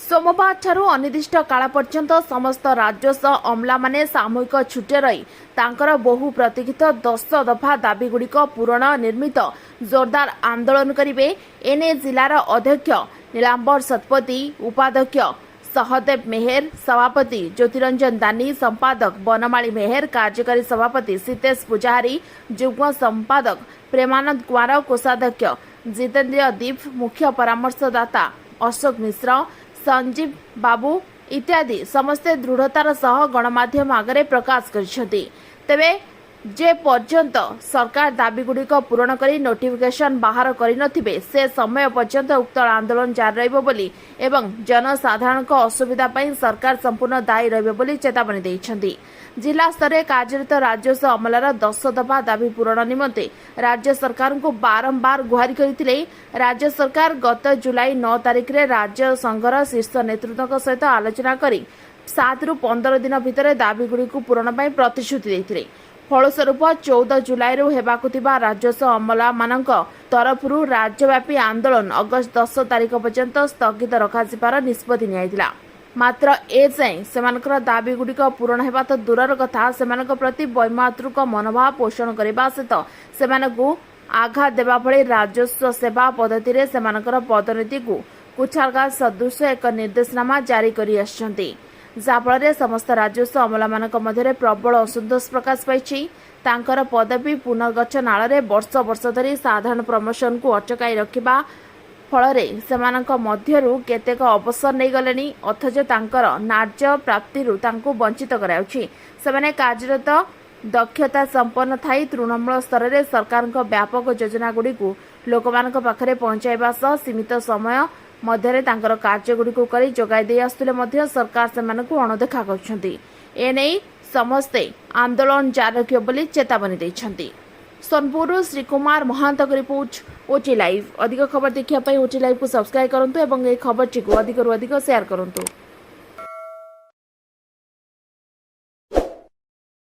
ସୋମବାରଠାରୁ ଅନିର୍ଦ୍ଦିଷ୍ଟ କାଳ ପର୍ଯ୍ୟନ୍ତ ସମସ୍ତ ରାଜସ୍ୱ ଅମଲାମାନେ ସାମୂହିକ ଛୁଟିରେ ରହି ତାଙ୍କର ବହୁ ପ୍ରତୀକ୍ଷିତ 10 ଦଫା ଦାବିଗୁଡ଼ିକ ପୂରଣ ନିମିତ୍ତ ଜୋରଦାର ଆନ୍ଦୋଳନ କରିବେ। ଏନେଇ ଜିଲ୍ଲାର ଅଧ୍ୟକ୍ଷ ନୀଳାମ୍ବର ଶତପଥୀ, ଉପାଧ୍ୟକ୍ଷ ସହଦେବ ମେହେର, ସଭାପତି ଜ୍ୟୋତିରଞ୍ଜନ ଦାନୀ, ସମ୍ପାଦକ ବନମାଳୀ ମେହେର, କାର୍ଯ୍ୟକାରୀ ସଭାପତି ସୀତେଶ ପୂଜାହାରୀ, ଯୁଗ୍ମ ସମ୍ପାଦକ ପ୍ରେମାନନ୍ଦ କୁମାର, କୋଷାଧ୍ୟକ୍ଷ ଜିତେନ୍ଦ୍ରିୟ ଦୀପ, ମୁଖ୍ୟ ପରାମର୍ଶଦାତା ଅଶୋକ ମିଶ୍ର, ସଞ୍ଜୀବ ବାବୁ ଇତ୍ୟାଦି ସମସ୍ତେ ଦୃଢ଼ତାର ସହ ଗଣମାଧ୍ୟମ ଆଗରେ ପ୍ରକାଶ କରିଛନ୍ତି। ତେବେ ଯେ ପର୍ଯ୍ୟନ୍ତ ସରକାର ଦାବିଗୁଡ଼ିକ ପୂରଣ କରି ନୋଟିଫିକେସନ ବାହାର କରିନଥିବେ, ସେ ସମୟ ପର୍ଯ୍ୟନ୍ତ ଉକ୍ତ ଆନ୍ଦୋଳନ ଜାରି ରହିବ ବୋଲି ଏବଂ ଜନସାଧାରଣଙ୍କ ଅସୁବିଧା ପାଇଁ ସରକାର ସମ୍ପୂର୍ଣ୍ଣ ଦାୟୀ ରହିବେ ବୋଲି ଚେତାବନୀ ଦେଇଛନ୍ତି। ଜିଲ୍ଲା ସ୍ତରରେ କାର୍ଯ୍ୟରତ ରାଜସ୍ୱ ଅମଲାର 10 ଦଫା ଦାବି ପୂରଣ ନିମନ୍ତେ ରାଜ୍ୟ ସରକାରଙ୍କୁ ବାରମ୍ବାର ଗୁହାରି କରିଥିଲେ। ରାଜ୍ୟ ସରକାର ଗତ ଜୁଲାଇ 9 ତାରିଖରେ ରାଜ୍ୟ ସଂଘର ଶୀର୍ଷ ନେତୃତ୍ୱଙ୍କ ସହିତ ଆଲୋଚନା କରି 7ରୁ 15 ଦିନ ଭିତରେ ଦାବିଗୁଡ଼ିକୁ ପୂରଣ ପାଇଁ ପ୍ରତିଶ୍ରୁତି ଦେଇଥିଲେ। ଫଳସ୍ୱରୂପ 14 ଜୁଲାଇରୁ ହେବାକୁ ଥିବା ରାଜସ୍ୱ ଅମଲାମାନଙ୍କ ତରଫରୁ ରାଜ୍ୟବ୍ୟାପୀ ଆନ୍ଦୋଳନ ଅଗଷ୍ଟ 10 ତାରିଖ ପର୍ଯ୍ୟନ୍ତ ସ୍ଥଗିତ ରଖାଯିବାର ନିଷ୍ପତ୍ତି ନିଆଯାଇଥିଲା। ମାତ୍ର ଏଯାଏଁ ସେମାନଙ୍କର ଦାବିଗୁଡ଼ିକ ପୂରଣ ହେବା ତ ଦୂରର କଥା, ସେମାନଙ୍କ ପ୍ରତି ବୈମାତୃକ ମନୋଭାବ ପୋଷଣ କରିବା ସହିତ ସେମାନଙ୍କୁ ଆଘାତ ଦେବା ଭଳି ରାଜସ୍ୱ ସେବା ପଦ୍ଧତିରେ ସେମାନଙ୍କର ପଦୋନ୍ନତିକୁ କୁଠାରଘାତ ସଦୃଶ ଏକ ନିର୍ଦ୍ଦେଶନାମା ଜାରି କରି ଆସିଛନ୍ତି, ଯାହାଫଳରେ ସମସ୍ତ ରାଜସ୍ୱ ଅମଲାମାନଙ୍କ ମଧ୍ୟରେ ପ୍ରବଳ ଅସନ୍ତୋଷ ପ୍ରକାଶ ପାଇଛି। ତାଙ୍କର ପଦବୀ ପୁନର୍ଗଠନ ଆଳରେ ବର୍ଷ ବର୍ଷ ଧରି ସାଧାରଣ ପ୍ରମୋସନକୁ ଅଟକାଇ ରଖିବା ଫଳରେ ସେମାନଙ୍କ ମଧ୍ୟରୁ କେତେକ ଅବସର ନେଇଗଲେଣି, ଅଥଚ ତାଙ୍କର ନ୍ୟାଯ୍ୟ ପ୍ରାପ୍ତିରୁ ତାଙ୍କୁ ବଞ୍ଚିତ କରାଯାଉଛି। ସେମାନେ କାର୍ଯ୍ୟରତ ଦକ୍ଷତା ସମ୍ପନ୍ନ ଥାଇ ତୃଣମୂଳ ସ୍ତରରେ ସରକାରଙ୍କ ବ୍ୟାପକ ଯୋଜନାଗୁଡ଼ିକୁ ଲୋକମାନଙ୍କ ପାଖରେ ପହଞ୍ଚାଇବା ସହ ସୀମିତ ସମୟ ମଧ୍ୟରେ ତାଙ୍କର କାର୍ଯ୍ୟଗୁଡ଼ିକୁ କରି ଯୋଗାଇ ଦେଇ ଆସୁଥିଲେ ମଧ୍ୟ ସରକାର ସେମାନଙ୍କୁ ଅଣଦେଖା କରୁଛନ୍ତି। ଏନେଇ ସମସ୍ତେ ଆନ୍ଦୋଳନ ଜାରି ରଖିବେ ବୋଲି ଚେତାବନୀ ଦେଇଛନ୍ତି। ସୋନପୁରରୁ ଶ୍ରୀକୁମାର ମହାନ୍ତଙ୍କ ରିପୋର୍ଟ, ଓଟି ଲାଇଭ୍। ଅଧିକ ଖବର ଦେଖିବା ପାଇଁ ଓଟି ଲାଇଭ୍କୁ ସବସ୍କ୍ରାଇବ୍ କରନ୍ତୁ ଏବଂ ଏହି ଖବରଟିକୁ ଅଧିକରୁ ଅଧିକ ସେୟାର କରନ୍ତୁ।